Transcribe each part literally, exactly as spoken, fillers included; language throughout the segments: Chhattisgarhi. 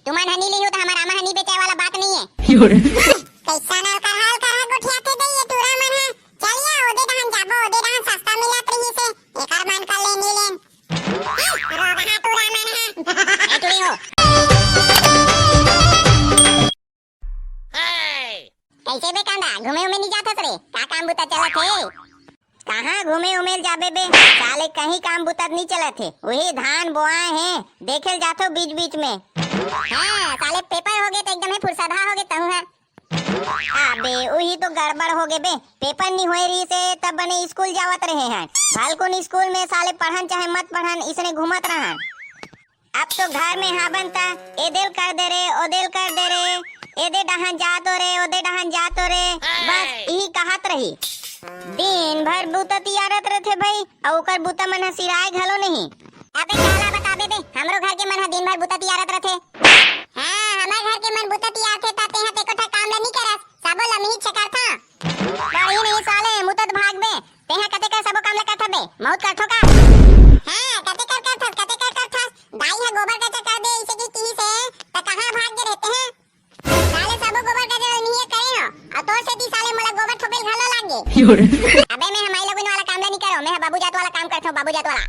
तुमन ह नी लिहू त हमर आमा ह नी बेचाय वाला बात नइ हे। कइसन अलकरहा अलकरहा गोठियाथे दे ये टूरा मन ह। चल या, ओदे डहन जाबो, ओदे डहन सस्ता मिलत रहिस हे, एकर मन कर ले नी लेन। रोगहा टूरा मन ह। ए टूरी हो। कइसे बे कांदा, घूमे उमे नी जाथस रे? का काम बुता चलत हे? कहाँ घूमे उमे ल जाबे बे? साले कहीं काम बुता नी चलत हे, उही धान बोआए हे, देखे ल जाथो बीच बीच में। हाँ, साले पेपर होगे त एकदम हे फुरसदहा होगे तहूँ ह। अबे, उही तो गड़बड़ होगे बे, पेपर नी होए रहिस हे, तब बने स्कूल जावत रहे हन। भलकुन स्कूल में साले पढ़न चाहे मत पढ़न, इसने घूमत रहन। अब तो घर में हाबन त एदेल कर दे रे, ओदेल कर दे रे, एदे डहन जातो रे, ओदे डहन जातो रे, बस इही कहत रही। दिन भर बुता तियारत रथे भई, अउ ओकर बुता मन ह सिराय घलो नहीं। अबे काला बताबे बे, हमरो घर के मन ह दिन भर बुता तियारत रथे। हाँ, हमर घर के मन बुता तियारथे त तेहा तेको ठा काम ल नी करस, सबो ल मिही छेकरथा। पढ़ी नहीं साले, मुतत भागबे, तेहा कते कर सबो काम ल करथबे, मउत करथो का? हाँ, कते कर करथस, कते कर करथस, दाई ह गोबर कचर कर दे, इसे की किहिस हे, त कहाँ भाग गे रहिते हैं? साले सबो गोबर कचर ल मिहिए करे हो, अउ तोर सेती साले मोला गोबर थोपे ल घलो लाग गे। अबे मैं ह माई लोगिन वाला काम ल नी करो, मैं ह बाबू जात वाला काम करथों, बाबू जात वाला।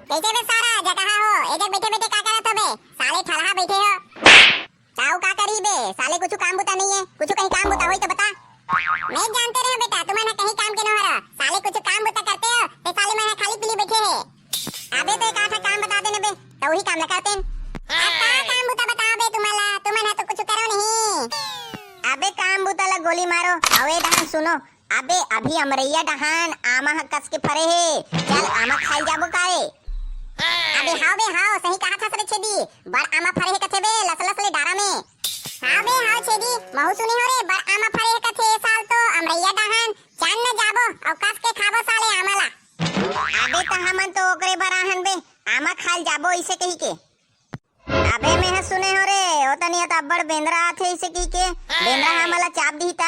कइसे बे सारा जगह हो, ए जग बइठे बइठे का करत हो बे? साले ठलहा बइठे हो। ताऊ का करी बे, साले कुछु काम बुता नइ हे, कुछु कहीं काम बुता होई त बता। मैं जानते रहे बेटा, तुमन ह कहीं काम के नो हरा, साले कुछु काम बुता करते हो, ते साले मन ह खाली पीली बइठे हे। अबे तो एक आधा काम बता देने बे, त उही काम ल करतेन। अब का काम बुता बताओ बे तुमन ला, तुमन ह तो कुछु करो नहीं। अबे काम बुता ला गोली मारो, अउ ए डहन सुनो, अबे अभी अमरैया डहन आमा ह कस के फरे हे, चल आमा खाए ल जाबो का रे? अबे हाव बे हाव, सही कहत हस रे छेदी, बड़ आमा फरे हे कथे बे लस लस ले डारा में। हाव बे हाव छेदी, महू सुने हो रे, बड़ आमा फरे हे कथे ए साल तो अमरैया डहन, चल न जाबो अउ कस के खाबो साले आमा ला। अबे त हमन तो ओकरे बर आहन बे, आमा खाए ल जाबो इसे कही के। अबे मैं ह सुने हो रे, ओ तनिया त अब्बड़ बेंदरा आथे इसे की के, बेंदरा ह हमला चाप दिही त।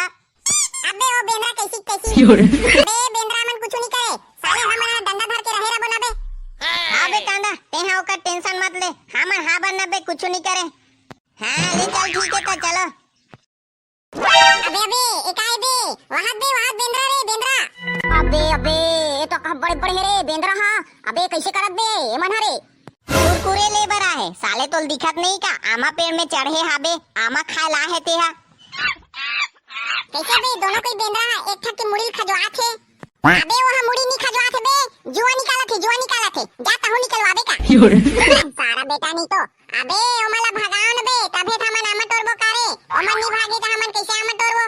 अबे ओ बेंदरा कइसी कइसी। अबे बेंदरा मन कुछु नी करे, साले हमन ह डंडा धर के रहे रबो ना बे। हाँ बे कांदा, तेहा ओकर टेंशन मत ले, हमन हाबन ना बे कुछु नी करे। हाँ ले चल ठीक हे त चलो। अबे अबे, ए काय बे? वहाद बे, वहाद बेंदरा रे, बेंदरा। अबे अबे, ए तो का बड़े बड़े हे रे बेंदरा हा। अबे कइसे करत बे एमन ह रे? कुरकुरे ले बर आहे, साले तोल दिखत नहीं का? आमा पेड़ में चढ़े हाबे, आमा खाए ला हे तेहा। कइसे बे दोनों कोई बेंदरा हा एक ठक के मुड़ी खजवात हे? अबे वो हा मुड़ी नी खजवात हे बे, जुआ निकालत हे, जुआ निकालत हे। जा तहूँ निकलवाबे का? सारा बेटा नहीं तो। अबे ओमन ला भगाओ न बे, तभे त हमन आमा टोरबो का रे। ओमन नी भागे त हमन कइसे आमा टोरबो?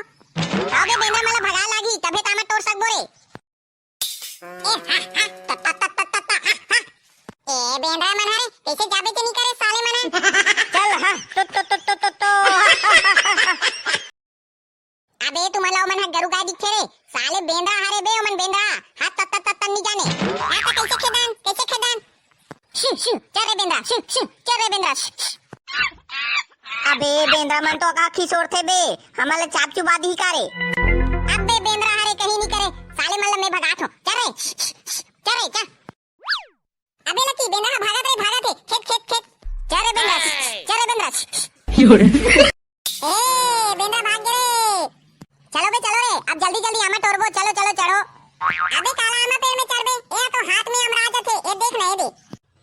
हाव बे बेंदरा मन ला भगाए लागही, तभे त आमा टोर सकबो रे। ए हा हा, त त त त त त हा हा। ए बेंदरा मन हरे, कइसे जाबे के नी करे साले मन ह। चल हा, तो तो तो तो तो तो। अबे तुमन ला ओमन ह गरु गाय दिखथे रे, साले बेंदरा हरे बे ओमन बेंदरा, हा त त त त नी जाने। ना त कइसे खेदन, कइसे खेदन? शू शू, चल रे बेंदरा, शू शू, चल रे बेंदरा। शू, शू। अबे बेंदरा मन तो का खिसोरथे बे, हमन ला चाप चुबा दिही का रे? अबे बेंदरा हरे कहीं नी करे, साले मन ला मैं भगात हों। चल रे, चल रे, चल। अबे लकी, बेंदरा हा भागत रे, भागत हे, खेत, खेत, खेत। चल रे बेंदरा, चल रे बेंदरा। ए, बेंदरा भाग गे रे। चलो बे, चलो रे, अब जल्दी जल्दी आमा टोरबो, चलो, चलो, चढ़ो। अबे काला आमा पेड़ में चढ़बे, ए तो हाथ में अमरा जाथे, ए देख ना, ए दे।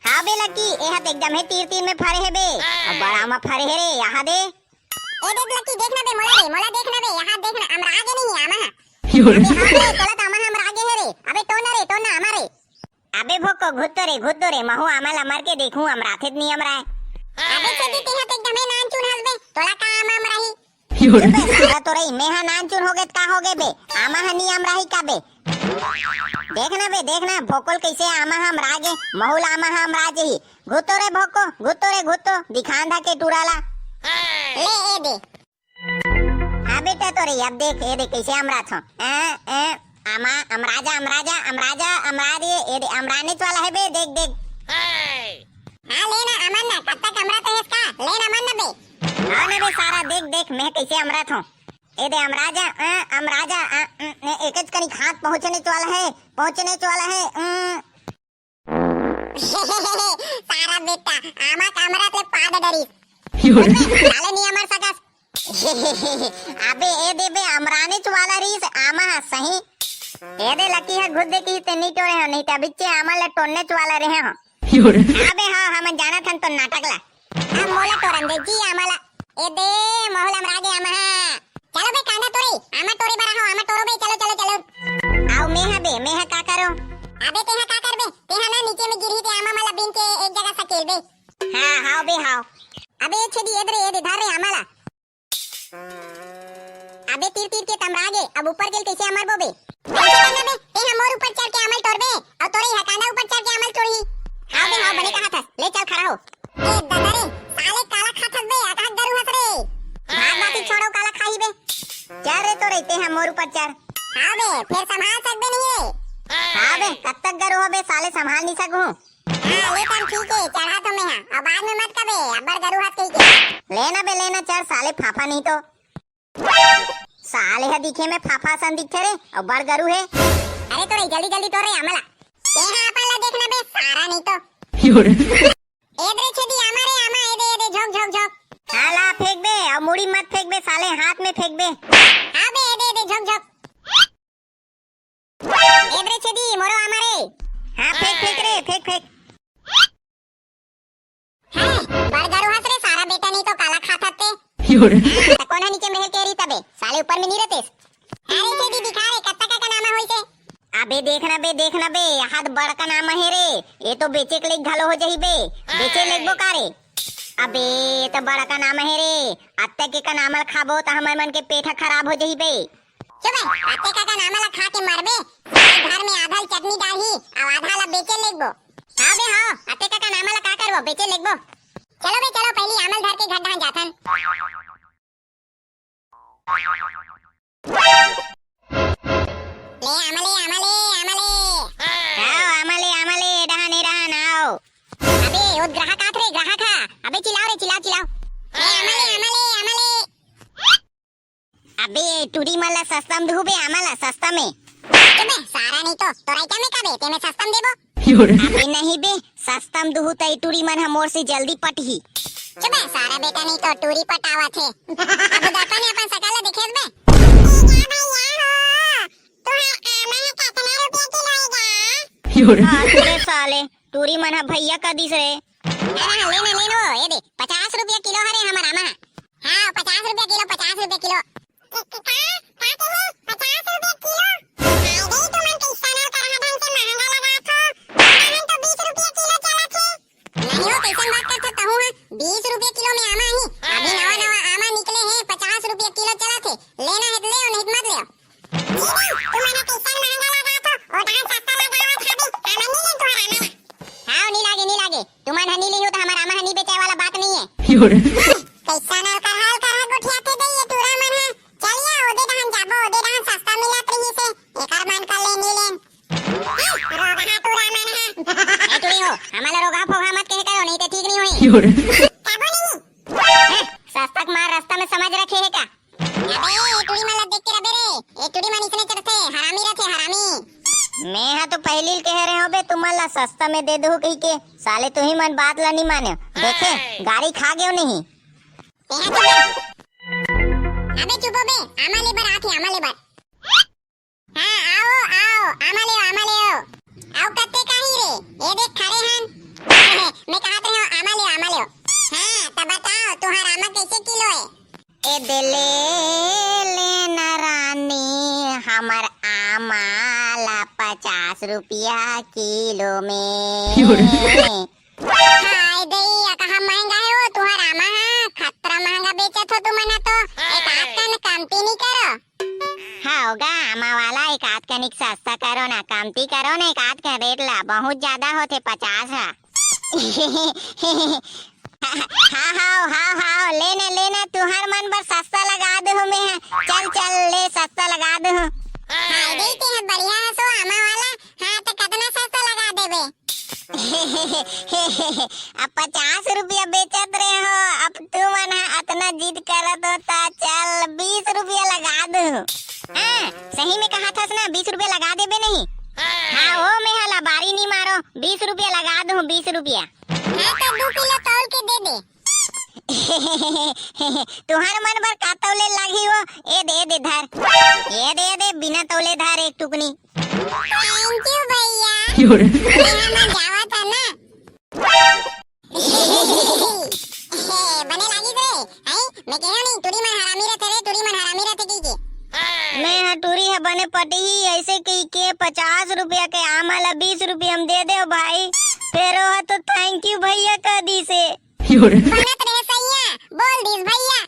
हाँ बे लकी, ए हा त एकदम हे तीर तीर में फरे हे बे, अउ बड़ा आमा फरे हे रे, यहाँ दे। ए देख लकी, देख ना बे, मोला रे, मोला देख ना बे, यहाँ देख ना, अमरा गे नहीं आमा हा। अबे हाँ बे, तोला तो आमा हा अमरा गे हे रे, अबे टोर ना रे, टोर ना आमा रे। अबे भोको, घुत्तो रे, घुत्तो रे, महू आमा ला मर के देखूं, अमराथे त नी अमराय। अबे छेदी, तेहा तो एकदम हे नानचुन हस बे, तोला का आमा अमराही? अबे सारा तो रही, मैं हा नानचुन होगे त का होगे बे? आमा हा नी अमराही का बे? देख ना बे, देख ना, भोको ल कइसे आमा हा अमरा गे, महू ला आमा हा अमरा जही। घुत्तो रे भोको, घुत्तो रे घुत्तो, दिखान धा के टूरा ला। ले ए दे। हाँ बेटा, तो रे, अब देख, ए देख, कइसे अमराथों। ए, ए, आमा, अमराजा, अमराजा, अमराजा, अमरा दे, ए दे, अमरानेच वाला हे बे, देख, देख। हाँ, ले ना, अमर ना, कब तक अमरात हेस का? ले ना, अमर ना बे। हाँ ना बे, सारा, देख, देख, मैं कइसे अमराथों। ए दे, अमराजा, ए, अमराजा, ए, ए, एकेच कनिक हाथ पहुँचनेच वाला हे, पहुँचनेच वाला हे, उम। सारा बेटा, आमा के अमरत ले पाद डरिस। साले नी अमर सकस। अबे ए दे बे, अमरानेच वाला रहिस आमा ह सही। ए दे लकी ह घुस दे कि ते नी टोरे हो, नहीं ते अबिच्चे आमा ल टोरनेच वाला रहे हो। अबे हाँ, हमन जानत हन तो नाटक ला। अब मोला टोरन दे जी आमा ला। ए दे, महू ल अमरा गे आमा ह। चलो बे कांदा टोरे, आमा टोरे बर हो, आमा टोरो बे, चलो, चलो, चलो। आओ मेहा बे, मेहा का करो? अबे तेहा का करबे? तेहा ना नीचे में गिरही ते आमा मन ला बीन के एक जगह सकेल बे। हाँ, हाव बे, हाव। अबे छेदी, ए दे रे, ए दे, धर रे आमा ला। अबे तीर तीर के तमरा गे, अब ऊपर गेल कैसे अमरबो बे? कैसे करना बे? ते ह मोर ऊपर चढ़ के आमा ल टोरबे, अउ तोरे इहा कांदा ऊपर चढ़ के आमा ल टोरही। हाव बे हाव, बने कहा थस, ले चल खड़ा हो। ए ददा रे, साले काला खाथस बे, अतहक गरू हस रे। भात बासी छोड़ो, काला खाही बे। चढ़ रे तो रहिते ह मोर ऊपर चढ़। हाव बे, फेर संभाल सकबे नहीं रे। हाव बे, कब तक गरू हो बे, साले संभाल नहीं सकूं। हाँ, ले तब ठीक है, चढ़ा तो मैं हाँ। अब बाद में मत कबे, अब्बड़ गरू हाथ कही के। लेना बे, लेना, चढ़ साले, फाफा नहीं तो। साले ह दिखे में फाफा सन दिखथे रे, अउ बड़ गरू हे। अरे तो रे, जल्दी जल्दी तो रे, आमा ला। ते हाँ अपन ला देखना बे, सारा नहीं तो। ए दे रे छेदी, आमा रे, आमा, ए दे, ए दे, झोंक, झोंक, झोंक। हाँ, ला फेंक बे, अउ मुड़ी मत फेंक बे साले, हाथ में फेंक बे। हाँ बे, ए दे, ए दे, झोंक, झोंक। ए दे रे छेदी, मोरो आमा रे। हाँ, फेंक, फेंक रे, फेंक, फेंक। हैं, बड़ गरू हस रे, सारा बेटा नहीं तो काला खाथस ते। हाँ, त कोन ह नीचे महल के रही तबे, साले ऊपर में नहीं रहते। अरे छेदी दिखा रे, कत्ता का, का नाम होइसे? अबे देख ना बे, देख ना बे, हाथ बड़का नाम हे रे, ये तो बेचे के लेग घलो हो जही बे, बेचे लेगबो का रे? अबे, ये तो बड़का नाम हे रे, अत्ते के का नाम ल खाबो त हमर मन के पेट ह खराब हो जही बे। चुप है, अत्ते काका नामा ला खा के मरबे, साले घर में आधा ल चटनी डालही, अउ आधा ला बेचे लेगबो। हाँ बे हाँ, अत्ते काका नामा ला का करबो, बेचे लेगबो। चलो बे चलो, पहली आमा ल धर के घर डहान जाथन। ले आमा ले, आमा ले, आमा ले। आओ, आमा ले, आमा ले, डहान, ए डहान, आओ। अबे, वो ग्राहक आत रे, ग्राहक हा। अबे चिल्लाओ रे, चिल्लाओ, चिल्लाओ। ले आमा ले, आमा ले, आमा ले। अबे, टूरी मन ला सस्ता में दुहू बे, आमा ला सस्ता में। अबे, सारा नहीं तो, तोरा क्या में का बे, ते में सस्ता में देबो। अबे नहीं बे, सस्ता में दुहू त ए टूरी मन ह मोर से जल्दी पटही। चुप बे, सारा बेटा नहीं तो टूरी पटावत हे। अब दर्पण में अपन सकल ला देखे बे। ए, जा भैया हो, तुहार आमा ह कतना रुपया किलो हे गा? हाँ, तू रे साले, टूरी मन ह भैया का दिस रे। अरे हाँ, लेना, लेना, ए दे, पचास रुपया किलो हरे हमर आमा। हाँ, पचास रुपया किलो, पचास रुपया किलो। क-, क-, का? का कहे? पचास रुपया किलो? हाय रे, तुमन कइसन अउ करहा ढंग से महंगा लगात हो? हमन तो बीस रुपया किलो चलत हे। नहीं हो, कइसन बात करत हो तहूँ ह? बीस रुपया किलो में आमा ही। अभी नवा नवा आमा निकले हे, पचास रुपया किलो चलत हे। लेना हे त ले, नहीं त मत ले। जीजू, तुमन ह कइसन महंगा लगात हो? ओ डहान सस्ता लगावत हबे, हमन नी लेन तुहर आमा ला। हाव, नी लागे, नी लागे। तुमन ह नी लिहू त हमर आमा ह नी बेचाय वाला बात नइये। कइसन अउ करहा अउ करहा गोठियाथे दे ये टूरा मन ह। चल या, ओदे डहान जाबो, ओदे डहान सस्ता मिलत रहिसे, एकर मन कर ले नी लेन। हैं, रोगहा टूरा मन ह। ए टूरी हो, हमन ला रोगहा फोगहा मत कहे करो, नहीं ते ठीक नहीं होही। कबो नहीं। हैं, सस्ता के मार रस्ता में समझ रखे हे का? अबे, ए टूरी मन ला देख के रबे रे। ए टूरी मन इसने चढ़थे, हरामी रथे, हरामी। मैं हा तो पहिली ल कहे रहे हो बे, तुमन ला सस्ता में दे दू कही के। साले तुही मन बात ला नी माने। देखे, गारी खा गेव नहीं। तेहा चुप बे। अबे चुप हो बे, आमा ले बर आथे, आमा ले बर। हाँ, आओ, आओ, आमा ले, आमा ले। आओ, कत्ते काही रे? ए देख, खरे हन। मैं कहत रहे हो, आमा ले, आमा ले। हाँ, त बताओ, तुहार आमा कैसे किलो है? ए दे ले, ले ना रानी, हमर आमा ला पचास रुपया किलो में। हाय दई, अकहा महंगा है वो तुहर आमा हा, खतरा महंगा बेचत हो तुमन हा तो। एक आध कन कमती नी करो। हाँ होगा, आमा वाला, एक आध कनिक सस्ता करो ना, कमती करो ना, एक आध कन रेट ला, बहुत ज्यादा होथे पचास हा। हाँ, हाँ, हाँ, हाँ, लेना, लेना, तुहर मन बर सस्ता लगा दे हो मैं हा। चल, चल, ले, सस्ता लगा दे हो। हाय दई, ते हा बढ़िया हसो आमा वाला। हाँ, तो कतना सस्ता लगा देबे? अब पचास रुपया बेचत रहे हो, अब तुमन ह अतना जिद करत हो, त चल बीस रुपया लगा दू। हाँ, सही में कहा थस ना, बीस रुपया लगा देबे नहीं? हाँ, ओ मैं ह लबारी नी मारो, बीस रुपया लगा दू, बीस रुपया। हाँ, तो दू किलो तौल के दे दे। तुहर मन बर का तौले लागही वो? ए दे, ए दे धर। ए दे, ए दे, बिना तौले धर एक टुकनी। Thank you भैया। योरे। मैं हमर जावत है ना। बने लागिस रे, हैं? मैं कहेंव नहीं, टूरी मन हरामी रथे रे, टूरी मन हरामी रथे कहिके। मैं ह टूरी ह बने पटही, ऐसे कहिके पचास रुपया के आमा ला बीस रुपया म दे देव भाई। फेर ओह तो thank you भैया कह दिसे। योरे। बनत रहे सैया, बोल दिस भैया।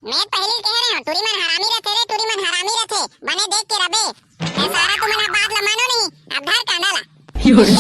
मैं पहिली कहे रहे हूँ, टूरी मन हरामी रथे रे, टूरी मन हरामी रथे, बने देख के रबे। ए सारा तुमन ह बात ला मानो नहीं, अब धर कांदा ला। योरे।